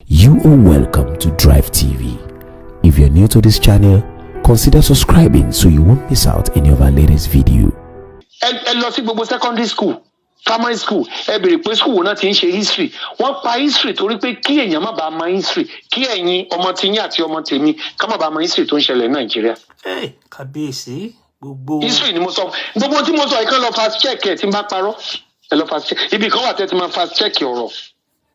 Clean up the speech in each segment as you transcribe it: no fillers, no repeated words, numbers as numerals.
You are welcome to Drive TV. If you're new to this channel, consider subscribing so you won't miss out any of our latest video. Ẹ lọ sí gbogbo secondary school, primary school, ẹ béèrè pé school wo náà ti ń ṣe history. Wọ́n pa history torí pé kí èèyàn má bàa mọ history, kí ẹ̀yin ọmọ tiyín àti ọmọ tèmi ká má bàa mọ history tó ń ṣẹlẹ̀ ní Nàìjíríà. Ẹ kábíyèsí gbogbo. History ni mo sọ. Gbogbo tí mo sọ yìí, kán lọ fast check ẹ. Tí n bá parọ́, ẹ lọ fast check. Ibì kan wà tẹ́ ti máa fast check ọ̀rọ̀.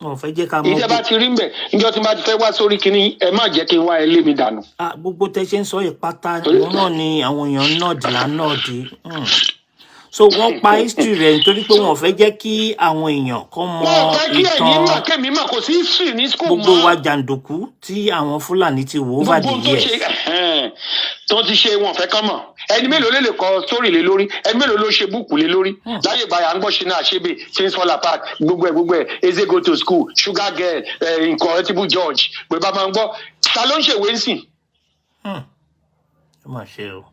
Wọn ò fẹ́ jẹ́ ká mọ. Ìjẹ́ bá ti rí ń bẹ̀, níjọ́ tí n bá ti fẹ́ wá sórí kinní, ẹ má jẹ́ kí n wá, ẹ lé mi dànù. Ah, gbogbo tẹ ṣe ń sọ yìí pátá, òun náà ni àwọn èèyàn nod là nod. So wọ́n pa history rẹ̀ nítorí pé wọn ò fẹ́ jẹ́ kí àwọn èèyàn kọ́ mọ Wọn ò fẹ́ kí ẹ̀yin ìtàn mọ̀, kémi mọ̀, kò sí history ní school gbogbo mọ́. wa jàǹdùkú tí àwọn Fúlàní ti wò over the Gbogbo tó years. ṣe ẹ̀hẹ́n, tó ti ṣe, wọn fẹ́ kán mọ̀. Ẹni mélòó lè kọ story lé lórí? Ẹni mélòó ló ṣe book lé lórí? Láyé ìgbà yà ń gbọ́ Chinua Achebe, Things Fall Apart, gbogbo ẹ̀ gbogbo ẹ̀, Eze Go to School, Sugar Girl, Incorruptible George, pé bá máa ń gbọ́. Ta ló ń ṣèwé ń sìn? Ó mà ṣe o.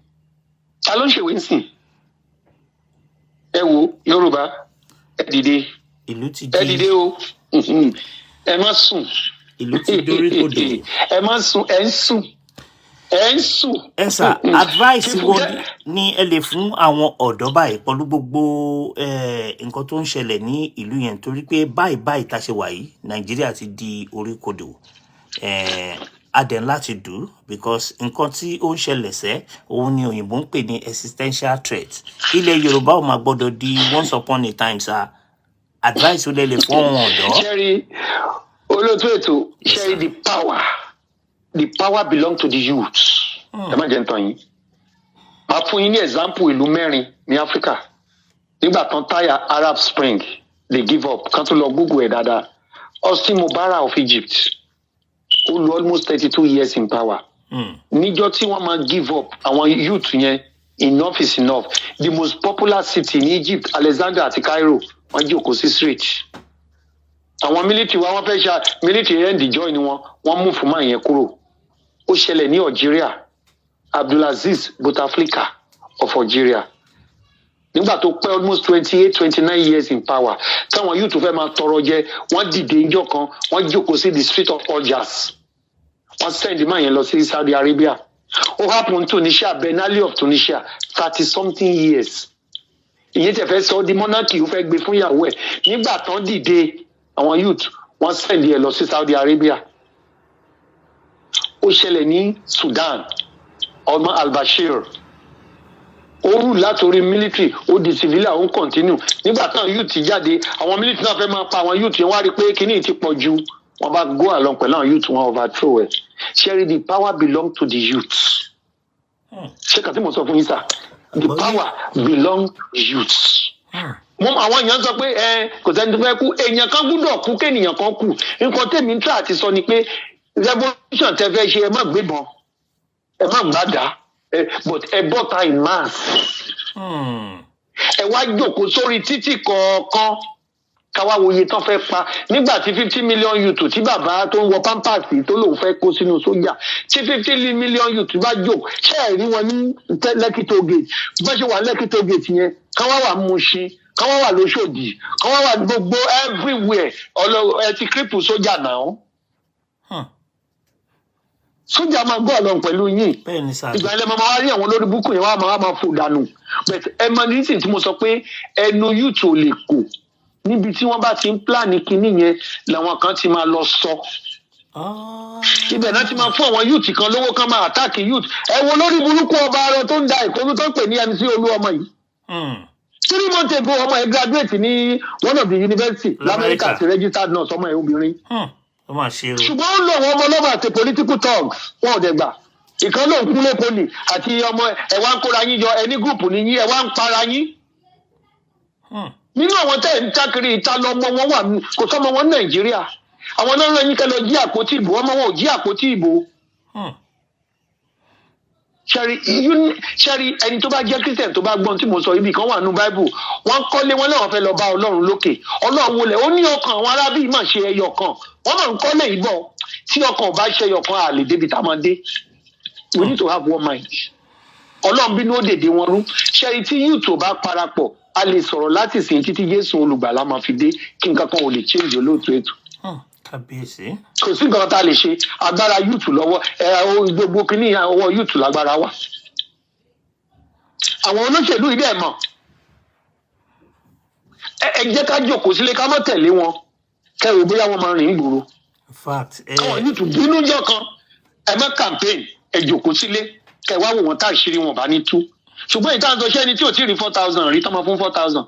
Ta ló ń ṣèwé ń sìn? Ẹ wo, Yorùbá, ẹ dìde. Ìlú ti Ẹ di dìde o, ẹ má sùn. Ìlú ti dorí kodò. Ẹ má sùn, ẹ ń sùn, ẹ ń sùn. Ẹ sà, advice wo ni ẹ lè fún àwọn ọ̀dọ́ báyìí pẹ̀lú gbogbo nǹkan tó ń ṣẹlẹ̀ ní ìlú yẹn? Torí pé báyìí báyìí tá a ṣe wà yìí, Nàìjíríà ti di orí kodò. A dẹ̀ ń láti dù ú because nǹkan tí ó ń ṣẹlẹ̀ sẹ́, òun ni òyìnbó ń pè ní existential threat. Ilẹ̀ Yorùbá ò máa gbọ́dọ̀ di once upon a time. Sir, advice wo lẹ lè fún àwọn ọ̀dọ́? Ṣé ẹ rí, olóòtú ètò, Yes, ṣé ẹ rí, sir. the power belong to the youth. Ẹ má jẹ́ ń tàn yín. Máa fún yín ní example ìlú mẹ́rin ní Áfíríkà. Nígbà tán táyà Arab Spring, they give up. Kan tó lọ Google ẹ̀ dáadáa. Hosni Mubarak of Egypt, ó lò almost 32 years in power. Níjọ́ tí wọ́n máa give up, àwọn youth yẹn, enough is enough. The most popular city ní Egypt, Alexandria àti Cairo, wọ́n jókòó sí street. Àwọn military wa, wọ́n fẹ́ ṣe military end join wọn, wọ́n mú fún máa yẹn kúrò. Ó ṣẹlẹ̀ ní Algeria, Abdulaziz Bouteflika of Algeria, nígbà tó pẹ́ almost 28, 29 years in power, táwọn youth fẹ́ máa tọrọ jẹ, wọ́n dìde níjọ́ kan, wọ́n jókòó sí the street of Algiers, wọ́n send man yẹn lọ sí Saudi Arabia. Ó happen Tunisia, Ben Ali of Tunisia, 30 something years. Ìyẹn tẹ̀ fẹ́ sọ di monarchy, ó fẹ́ gbé fún ìyàwó ẹ̀. Nígbà tán dìde, àwọn youth, wọ́n send ẹ̀ lọ sí Saudi Arabia. Ó ṣẹlẹ̀ ní Sudan, Omar al-Bashir, ó rù látòrí military, ó di civilian, ó ń continue. Nígbà táwọn youth jáde, àwọn military náà fẹ́ máa pa àwọn youth yẹn. Wá rí i pé kíní ti pọ̀ ju, wọ́n bá go along pẹ̀lú àwọn youth, wọn overthrow ẹ̀. Ṣé ẹ rí, the power belong to the youth. Ṣé kàtí mo sọ fún yín sà? The power belong to the youth. Mo àwọn èèyàn sọ pé ẹ kò sẹ́ni tó fẹ́ kú. Èèyàn kan gbúdọ̀ kú kéèyàn kan kú. Nǹkan tèmi ń tà àti sọ ni pé revolution tẹ fẹ́ ṣe, ẹ má gbébọn, ẹ má gbàdá ẹ, but ẹ bọ́ta in mass. Ẹ wá jókòó sórí títì kọ̀ọ̀kan, káwá wo iye tán fẹ́ pa. Nígbà tí 50 million youth, tí bàbá tó ń wọ pampers tó lòun fẹ́ kó sínú sójà, tí 50 million youth bá jò, ṣé ẹ rí wọn ní Lekki toll gate? Bá ṣe wà Lekki toll gate yẹn, káwá wà Mushin, káwá wà lóṣòdì, káwá wà gbogbo everywhere. Ọlọ ẹ ti cripple sójà náà. Sójà máa gbọ́ ọ̀lọ́ pẹ̀lú yín. Bẹ́ẹ̀ ni sà. Ìgbà ilẹ̀ máa wá rí àwọn olórí búkú yẹn, wá máa fò dànù. But ẹ mọ nísìnyí tí mo sọ pé ẹnu youth ò lè kò, níbi tí wọ́n bá ti ń plan kinní yẹn làwọn kan ti máa lọ sọ. Ibẹ̀ náà ti máa fún àwọn youth kan lówó kan máa attack youth. Ẹ wo lórí burúkú ọba arọ tó ń da ìkórú tó ń pè ní MC Olúọmọ yìí. 3 months ago, ọmọ ẹ graduate ní one of the university lamẹ́ríkà Lamẹ́ríkà. ti registered nurse, ọmọ ẹ obìnrin. Ó mà ṣe o. Ṣùgbọ́n ó lò wọ́n ọmọ ọlọ́mọ àti political thugs, wọn ò dẹ̀ gbà. Ìkan lòun kúnlé poli àti ọmọ ẹ wá ń kóra yín jọ, ẹ ní group ní yín, ẹ wá ń para yín. Nínú àwọn tẹ́ ẹ̀ ń tákiri ìta lọmọ wọn wà, kò sọmọ wọn ní Nàìjíríà. Àwọn náà rán yín kẹ́ lọ jí àpótí ìbò, ọmọ wọn ò jí àpótí ìbò. Ṣé ẹ rí, ṣé ẹ rí, ẹni tó bá jẹ́ Christian tó bá gbọ́n tí mo sọ, ibì kan wà nínú Bible, wọ́n kọ́lé wọn láwọn fẹ́ lọ bá Ọlọ́run lókè. Ọlọ́run wọlé, ó ní ọkàn àwọn arábí mà ṣe ẹyọ kan, wọ́n máa ń kọ́lé ìbọn. Tí ọkàn ò bá ṣe ẹyọ kan, àlè débi tá a máa dé. We need to have one mind. Ọlọ́run bínú, ó dèdè wọn rú. Ṣé ẹ rí, tí youth ò bá parapọ̀, a lè sọ̀rọ̀ láti sìn títí Jésù olùgbàlà máa fi dé, kí nǹkan kan ò lè change, olóòtú ètò. Kábíyèsí. Kò sí nǹkan tá a lè ṣe. Agbára youth lọ́wọ́ ẹ, gbogbo kínní ọwọ́ youth lágbára wà. Àwọn olóṣèlú yìí dẹ̀ mọ̀. Ẹ jẹ́ ká jókòó sílé, ká má tẹ̀lé wọn, kẹrù bóyá wọ́n máa rìn gbòòrò. In fact, ẹ Káwọn youth bínú jọ kan, ẹ má campaign, ẹ jókòó sílé, kẹ wá wò wọ́n tá àṣírí wọn bá ní tú. Ṣùgbọ́n ìta ń sọ, ṣẹ́ni tí ò tí ì rí 4,000 rí tán máa fún 4,000?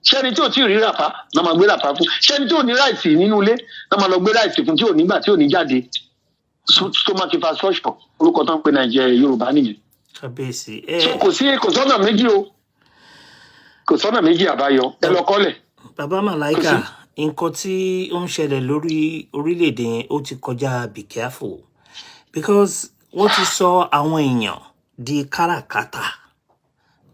Ṣẹ́ni tí ò tí ì rí ràpá náà máa gbé ràpá fún? Ṣẹ́ni tí ò ní rice nínú ilé náà máa lọ gbé rice fún, tí ò nígbà tí ò ní jáde? Stomach infrastructure, orúkọ tó ń pe Nàìjíríà, Yorùbá nìyẹn. Kábíyèsí, ẹ So kò sí, kò sọ́nà méjì o, kò sọ́nà méjì àbáyọ. Ẹ lọ kọ́lẹ̀. Bàbá Màláìkà, nǹkan tí ó ń ṣẹlẹ̀ lórí orílẹ̀-èdè yẹn, ó ti kọjá be careful, because wọ́n ti sọ àwọn èèyàn di káràkátà.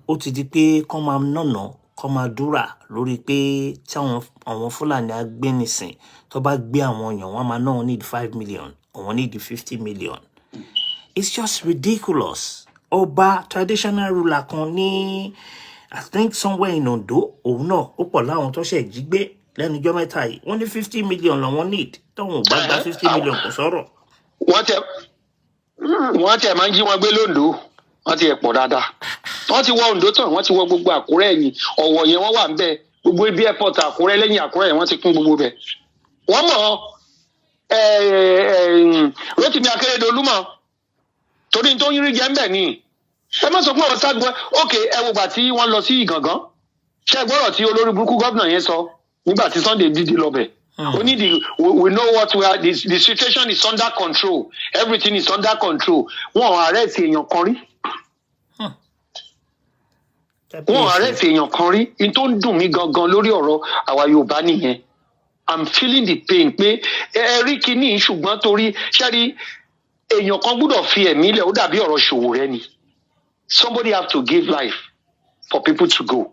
Ó ti di pé kán máa nànà, kán máa dúrà lórí pé tí àwọn Fúlàní agbénisìn tó bá gbé àwọn èèyàn, wọ́n máa ná wọn need 5 million, àwọn need 50 million. It's just ridiculous. Ọba, traditional ruler kan ní, I think somewhere in Ondo, òun náà ó pọ̀ láwọn tó ṣẹ̀ jí gbé lẹ́nu ijọ́ mẹ́ta yìí. Wọ́n ní 50 million làwọn need, tóun ò bá gba 50 million, kò sọ̀rọ̀. Wọ́n tẹ máa ń jí wọn gbé lóńdó. Wọ́n ti ẹ̀ pọ̀ dáadáa. Wọ́n ti wọ Oǹdó tán, wọ́n ti wọ gbogbo Àkúrẹ́, ẹ̀yìn Ọ̀wọ̀ yẹn, wọ́n wà ń bẹ̀. Gbogbo ibi airport Àkúrẹ́, lẹ́yìn Àkúrẹ́ yẹn, wọ́n ti kún gbogbo bẹ̀. Wọ́n mọ̀ ẹ ẹ Rótìmí Akérédolú mọ̀, torí tó ń rí jẹ́ ń bẹ̀ ni. Ẹ má sọ pé ọ̀rọ̀ ságun. Ókè, ẹ wo gbà tí wọ́n lọ sí Ìgàngán, ṣé ẹ gbọ́dọ̀ tí olórí burúkú gómìnà yẹn sọ nígbà tí Sunday dídí lọ bẹ̀? Ó ní we know what we are, the situation is under control, everything is under control. Wọn ò arrest èèyàn kan rí. Wọn ò arrest èèyàn kan rí. In tó ń dùn mí gangan lórí ọ̀rọ̀ àwa Yorùbá nìyẹn. I'm feeling the pain pé ẹ rí kinní, ṣùgbọ́n torí ṣẹ́rí èèyàn kan gbúdọ̀ fi ẹ̀mí lẹ̀, ó dàbí ọ̀rọ̀ Ṣòwòrẹ́ ni. Somebody have to give life for people to go,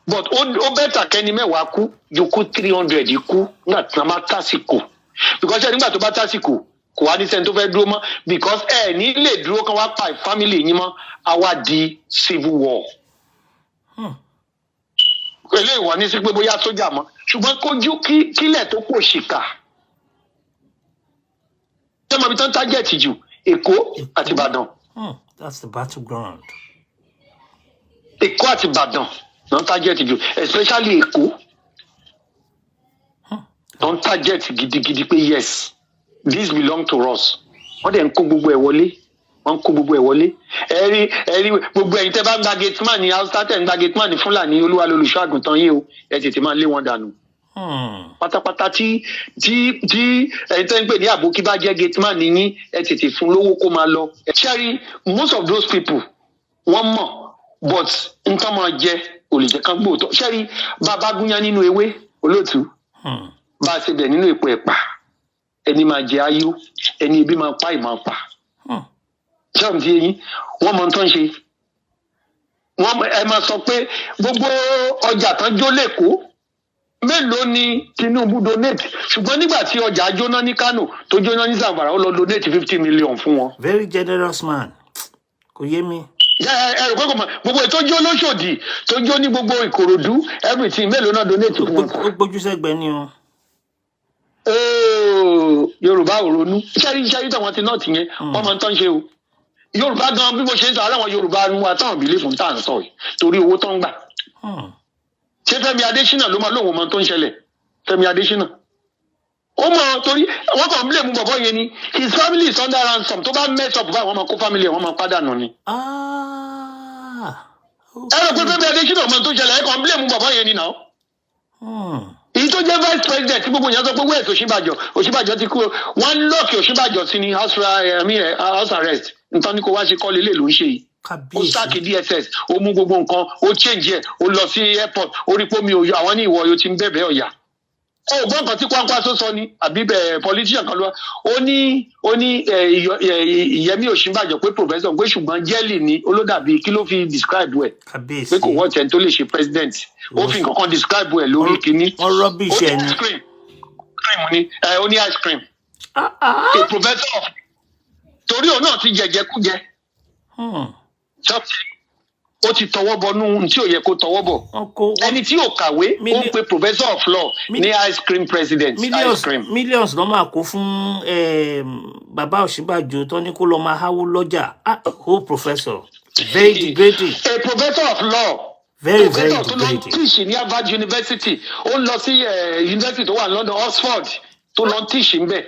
but ó better kẹ́ni 10 kú ju kú 300 kú nígbà tí wọ́n bá tásìkò, because ẹ nígbà tó bá tásìkò, kò wá ní sẹ́ni tó fẹ́ dúró mọ́, because ẹ ní lè dúró kán wá pa family yín mọ́, á wá di civil war. Eléyìí wà ní sí pé bóyá sójà mọ́, ṣùgbọ́n kójú kílẹ̀ tó pò ṣìkà. Ṣé mo ibi tán target jù? Èkó àti Ìbàdàn. That's the battleground. Èkó àti Ìbàdàn náà target jù, especially Èkó náà target gidigidi pé yes, this belong to us. Wọ́n dẹ̀ ń kó gbogbo ẹ̀ wọlé, wọ́n ń kó gbogbo ẹ̀ wọlé. Ẹ rí gbogbo ẹ̀yin tẹ́ bá ń gba gateman ní Hausa, tẹ́ ń gba gateman ní Fúlàní, Olúwa lolùṣọ́ àgùntàn yín o. Ẹ tètè máa lé wọn dànù pátápátá. Tí ẹ̀yin tẹ́ ń pè ní àbókí bá jẹ́ gateman ní yín, ẹ tètè fún lówó kó máa lọ. Ṣẹ́rí, most of those people, wọ́n mọ̀, but nǹkan máa jẹ ò lè jẹ́ kán gbóòótọ́. Ṣẹ́rí, bàbá gúnyán nínú ewé, olóòtú, bá a ṣe bẹ̀ nínú èpo ẹ̀pà, ẹni máa jẹ ayó, ẹni ebi máa pa ìmáa pa. Ṣé ọ̀n ti yé yín? Wọ́n mọ tó ń ṣe wọ́n. Ẹ máa sọ pé gbogbo ọjà tán jó lẹ́kọ̀ọ́, mélòó ni Tinubu donate? Ṣùgbọ́n nígbà tí ọjà jóná ní Kano, tó jóná ní Zamfara, ó lọ donate 50 million fún wọn. Very generous man, kò yé mi. Ẹ rò pé kò mọ gbogbo ètò jó lóṣòdì, tó jó ní gbogbo Ìkòròdú, everything, mélòó náà donate fún wọn? Ó gbójú sẹ́gbẹ̀ẹ́ ni o. Ooo, Yorùbá ò ronú. Sẹ́rí táwọn ti north yẹn, wọ́n máa ń tán ṣe o. Yorùbá gan, bí mo ṣe ń sọ, aláwọn Yorùbá wa táwọn believe tá à ń sọ yìí, torí owó tó ń gbà. Ṣé Fẹ́mi Adésínà ló máa lóun mọ tó ń ṣẹlẹ̀? Fẹ́mi Adésínà ó mọ, torí wọ́n kàn ń blame bọ̀bọ̀ yẹn ni. His family is under ransom. Tó bá mess up báyìí, wọ́n máa kó family ẹ̀, wọ́n máa pàdánù ni. Ẹ rò pé Fẹ́mi Adésínà mọ tó ń ṣẹlẹ̀? Ẹ kàn ń blame bọ̀bọ̀ yẹn ni náà. Èyí tó jẹ́ vice president tí gbogbo yẹn sọ pé wẹ́ẹ̀ Ọ̀ṣínbàjò, Ọ̀ṣínbàjò ti kú o. Wọ́n lock Ọ̀ṣínbàjò sí ní house, I mean, house arrest. Nǹkan ní kó wá ṣe kọ́ lélẹ̀ ló ń ṣe yìí. Ó sack DSS, ó mú gbogbo nǹkan, ó change ẹ̀, ó lọ sí airport, ó rí pómi òyò àwọn ní ìwọ yóò ti ń bẹ̀bẹ̀ ọ̀yà. Ó gbọ́ nǹkan tí Kwankwaso sọ ni, àbí bẹ́ẹ̀ politician kan ló wá, ó ní Ìyẹmí Ọ̀ṣínbàjò pé professor pé, ṣùgbọ́n jẹ́lì ni olódàbí. Kí ló fi describe ẹ̀? Pé kò wọ́n tẹ̀ tó lè ṣe president. Ó fi nǹkan kan describe ẹ̀ lórí kínní. Wọ́n rubbish Ó ní ẹ̀ ni. ice cream cream ni ẹ, ó ní ice cream. A professor of, torí òun náà ti jẹjẹkújẹ. Ṣọ́ọ̀ṣì Ó ti tọwọ́ bọnú ohun tí ò yẹ kó tọwọ́ bọ̀. Wọ́n kó Ẹni tí ò kàwé, ó ń pe professor of law ní ice cream president, ice millions cream. Millions ló máa kó fún bàbá Ọ̀ṣínbàjò tó ní kó lọ máa háwó lọ́jà. Ah, whole professor, very degrading. A professor of law, Very, very professor tó lọ degrading. teach ní Harvard University, ó ń lọ sí university tó wà ní London, Oxford, tó lọ ń teach ńbẹ̀,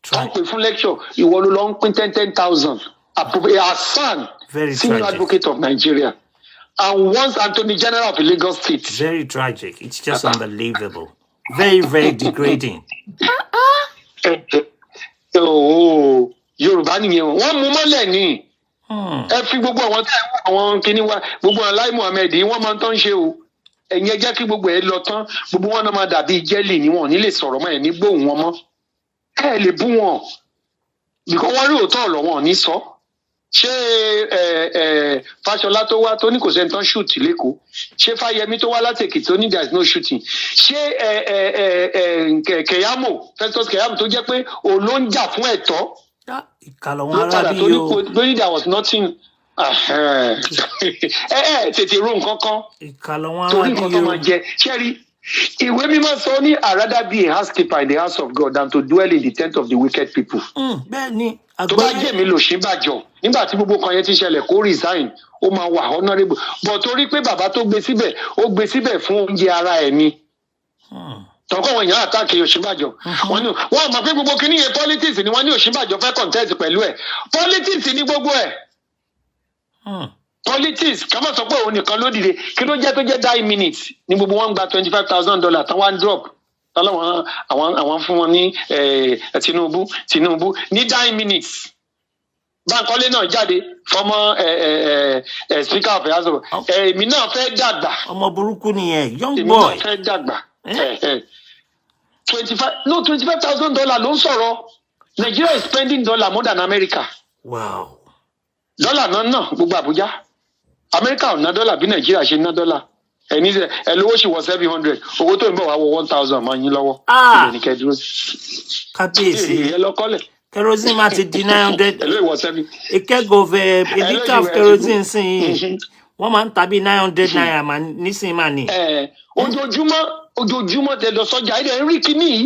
tó ń pè fún lecture. Ìwọ ló lọ ń pín 10,000. Hassan, Very senior tragic. advocate of Nigeria and once Attorney General of Lagos State. Very tragic. It's just unbelievable. Very, very degrading. Oh, Yorùbá nìyẹn o. Wọ́n mú mọ́lẹ̀ ní. Ẹ fi gbogbo àwọn tí àwọn kinní wa, gbogbo àwọn Lai Muhammed yìí, wọ́n máa ń tán ṣe o. Ẹ̀yin ẹ jẹ́ kí gbogbo ẹ lọ tán, gbogbo wọn náà máa dàbí jẹ́lì ni, wọn ò ní lè sọ̀rọ̀ mọ́, ẹ̀ ní gbóhùn wọn mọ́. Ẹ lè bú wọn bìkọ́ wọ́n rí òótọ́ ọ̀rọ̀, wọn ò ní sọ. Ṣé ẹ ẹ Fáṣọlá tó wá tó ní kò sẹ́ni tán shoot lẹ́kọ̀ọ́? Ṣé Fáyẹmí tó wá láti Èkìtì tó ní there is no shooting? Ṣé ẹ ẹ ẹ ẹ Keyamo, Festus Keyamo, tó jẹ́ pé òun ló ń jà fún ẹ̀tọ́ Ah, ìkà làwọn ló padà arábí tó ní o. kò tó ní there was nothing. Ẹ ẹ tètè ro nǹkan kan Ìkà làwọn torí arábí nǹkan tó o. máa jẹ. Ṣẹ́rí ìwé mímọ́ sọ ní, "I rather be a housekeeper in the house of God than to dwell in the tent of the wicked people." Bẹ́ẹ̀ ni. Tó bá Àgbáyé. jẹ́ mi l'Ọ̀ṣínbàjò nígbà tí gbogbo kan yẹn ti ṣẹlẹ̀, kó resign, ó máa wà honourable, but torí pé bàbá tó gbé síbẹ̀, ó gbé síbẹ̀ fún oúnjẹ ara ẹ̀ ni. Tọkọ àwọn èèyàn attack Ọ̀ṣínbàjò, wọ́n ní wọ́n mọ̀ pé gbogbo kinní yẹn politics ni. Wọ́n ní Ọ̀ṣínbàjò fẹ́ contest pẹ̀lú ẹ̀. Politics ni gbogbo ẹ̀. Politics. Ká má sọ pé òun nìkan ló dìde. Kí ló jẹ́ tó jẹ́ 9 minutes ní gbogbo wọn gba $25,000 tán, wá ń drop tọ́lọ́wọ́n àwọn fún wọn ní Tinubu, Tinubu ní 9 minutes. Bankole náà jáde, former speaker of the house of, èmi náà fẹ́ dàgbà. Ọmọ burúkú nìyẹn, young Èmi náà boy. fẹ́ dàgbà. Eh? 25, no, $25,000 ló ń sọ̀rọ̀. Nigeria is spending dollar more than America. Dọ́là náà náà gbogbo Àbújá. Amẹ́ríkà ò ná dọ́là bí Nàìjíríà ṣe ná dọ́là. Ẹni ẹ lówó sì wọ 700, owó tó ń bọ̀ wá wọ 1,000 máa yín lọ́wọ́. Ah. Ibẹ̀ ní kẹ́ dúró sí. Kábíyèsí. Ẹ lọ kọ́lẹ̀. Kerosene máa ti di 900. Ẹ ló ìwọ seven. A keg of a litre of kerosene sìn, wọ́n máa ń ta bí ₦900 mà nísìnyí mà ní. Ẹ ojoojúmọ́ ojoojúmọ́ tẹ lọ sọ́jà, ẹ dẹ̀ ń rí kíní yìí,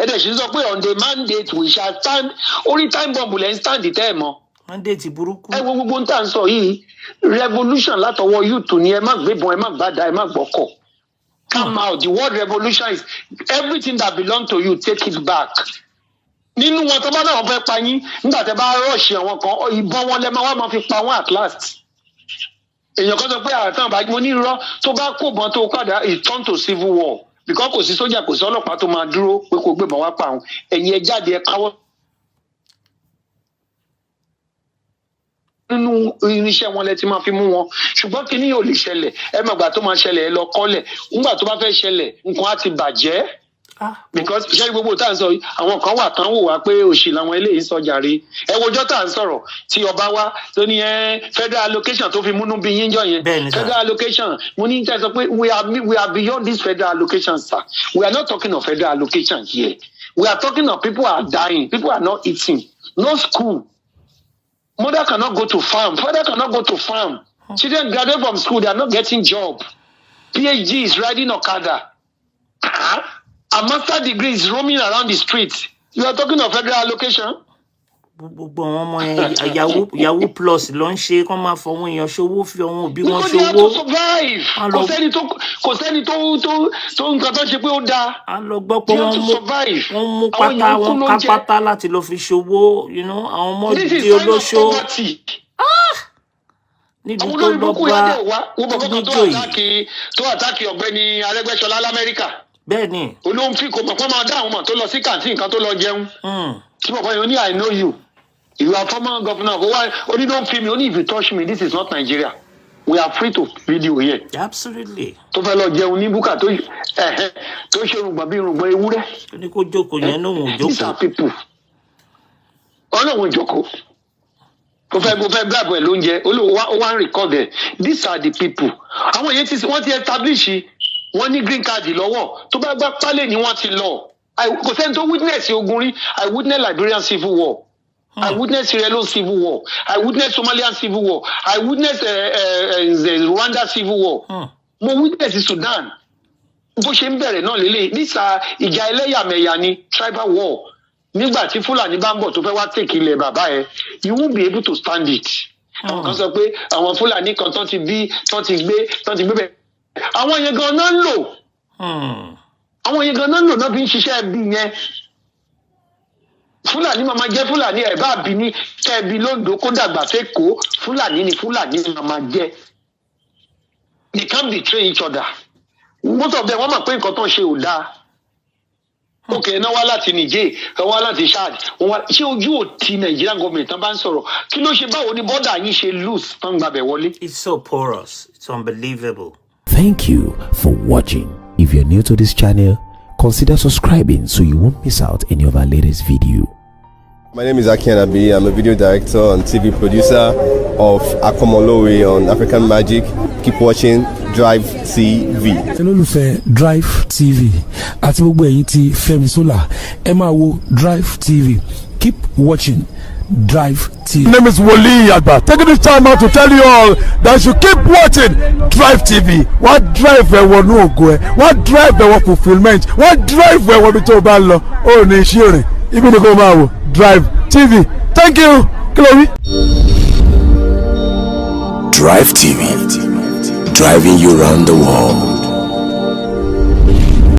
ẹ dẹ̀ sì ń sọ pé on the mandate we shall stand. Orí time bomb lẹ́ ń stand tẹ́ ẹ̀ mọ́. Mandate burúkú. Ẹ wo gbogbo ń tà ń sọ yìí, revolution látọwọ́ youth ni. Ẹ má gbébọn, ẹ má gbádà, ẹ má gbọ́kọ̀. Come out. The word revolution is everything that belong to you, take it back. Nínú wọn tó bá náà fẹ́ pa yín, nígbà tẹ́ bá rush àwọn kan, ìbọn wọn lẹ́ máa wá máa fi pa wọ́n at last. Èèyàn kan sọ pé àtàn bá mo ní irọ́, tó bá kó bọn tó padà, it turn to civil war, because kò sí sójà, kò sí ọlọ́pàá tó máa dúró pé kó gbébọn wá pa àwọn. Ẹ̀yin ẹ jáde, ẹ káwọ́ nínú irinṣẹ́ wọn lẹ ti máa fi mú wọn. Ṣùgbọ́n kí ni yóò lè ṣẹlẹ̀? Ẹ mọ̀ gbà tó máa ṣẹlẹ̀, ẹ lọ kọ́lẹ̀. Nígbà tó bá fẹ́ ṣẹlẹ̀, nǹkan á ti bàjẹ́. Ah. Because ṣé gbogbo tá à ń sọ yìí, àwọn kan wà tán wò wá pé òṣì làwọn eléyìí sọ jàre. Ẹ wojọ́ tá à ń sọ̀rọ̀ tí ọba wa tó ní ẹ federal allocation tó fi múnú bí yín jọ yẹn. Bẹ́ẹ̀ni, sir. Federal allocation, mo ní tẹ́ sọ pé we are beyond this federal allocation, sir. We are not talking of federal allocation here. We are talking of people are dying, people are not eating, no school, mother cannot go to farm, father cannot go to farm, children graduate from school, they are not getting job, PhD is riding okada. Ah, a master degree is roaming around the street. You are talking of federal allocation. Gbogbo àwọn ọmọ yẹn, yahoo yahoo plus ló ń ṣe kán máa fọwọ́ èèyàn ṣòwò, fi àwọn òbí wọn Because they have ṣòwò. to survive. A Kò sẹ́ni tó nǹkan tó ṣe pé ó dáa. A lọ gbọ́ pé They have wọ́n to mú survive. wọ́n mú Àwọn pátá èèyàn ń kú wọ́n ká lóúnjẹ. pátá láti lọ fi ṣòwò, àwọn ọmọ This is di sign of olóṣó poverty. nílùú Àwọn tó olórí burúkú lọ́ba yẹn dẹ̀ wá wọ́n bọ̀ kọ́kọ́ tó níjòyè. attack, tó attack ọ̀gbẹ́ni Arẹ́gbẹ́ṣọlá l'Amẹ́ríkà. Bẹ́ẹ̀ ni. Olóhùn fi kò mọ̀ pé máa dá àwọn mọ̀ tó lọ sí canteen kan tó lọ jẹun. Tí bàbá yẹn ó ní, "I know you. You are former governor." Ó wá ó ní, "Don't film me." Ó ní, "If you touch me, this is not Nigeria. We are free to video here." Absolutely. Tó fẹ́ lọ jẹun ní búkà tó ẹ̀hẹ́, tó ṣe rùgbọ̀n bí rùgbọ̀n ewúrẹ́. Ó ní kó jókòó yẹn, ní òun ò These jókòó. are people. Ọlọ́run jókòó. Mo fẹ́ bribe ẹ̀ lóúnjẹ. Olóhùn ó wá ń record ẹ̀. These are the people. Àwọn yẹn ti wọ́n ti establish, wọ́n ní green card lọ́wọ́. Tó bá gbá pálẹ̀ ni wọ́n ti lọ. Kò sẹ́ni tó witness ogun rí. I witness Liberian civil war. I witnessed Sierra Leone civil war. I witnessed Somalian civil war. I witnessed the Rwanda civil war. Mo witness Sudan. Bó ṣe ń bẹ̀rẹ̀ náà lélẹ̀ nísà, ìjà ẹlẹ́yàmẹ̀yà ni, tribal war. Nígbà tí Fúlàní bá ń bọ̀ tó fẹ́ wá take ilẹ̀ bàbá ẹ, you won't be able to stand it. Àwọn kan sọ pé àwọn Fúlàní kan tán ti bí, tán ti gbé bẹ̀, àwọn yẹn gan náà ń lò. Àwọn yẹn gan náà ń lò náà fi ń ṣiṣẹ́ bí yẹn. Fúlàní máa ma jẹ́ Fúlàní. Ẹ̀ bá bí ní kẹ́ẹ̀bí lóńdó, kó dàgbà sẹ́kọ̀ọ́, Fúlàní ni Fúlàní máa ma jẹ́. They can't betray each other. Most of them, wọ́n mọ̀ pé nǹkan tó ń ṣe ò dáa. Ok, ẹ náà wá láti Niger, ẹ wá láti Chad, wọ́n wá. Ṣé ojú ò ti Nigerian government tán bá ń sọ̀rọ̀? Kí ló ṣe? Báwo ni border yín ṣe loose tán gbàbẹ̀ wọlé? It's so porous. It's unbelievable. Thank you for watching. If you're new to this channel, consider subscribing so you won't miss out any of our latest video. My name is Aki Anabi. I'm a video director and TV producer of Akomolowe on African Magic. Keep watching Drive TV. Olólùfẹ́ Drive TV àti gbogbo ẹ̀yin tí Fẹ́mi Sola, ẹ máa wo Drive TV. Keep watching Drive TV. My name is Wole Agba. Taking this time out to tell you all that you keep watching Drive TV. Wọ́n drive ẹ wọnú ògo ẹ, wọ́n drive ẹ wọ fulfilment, wọ́n drive ẹ wọ ibi tó o bá ń lọ. Ó ní iṣẹ́ rìn, ibi ni kò máa wò Drive TV. Thank you. Kí ló wí? Drive TV, driving you round the world.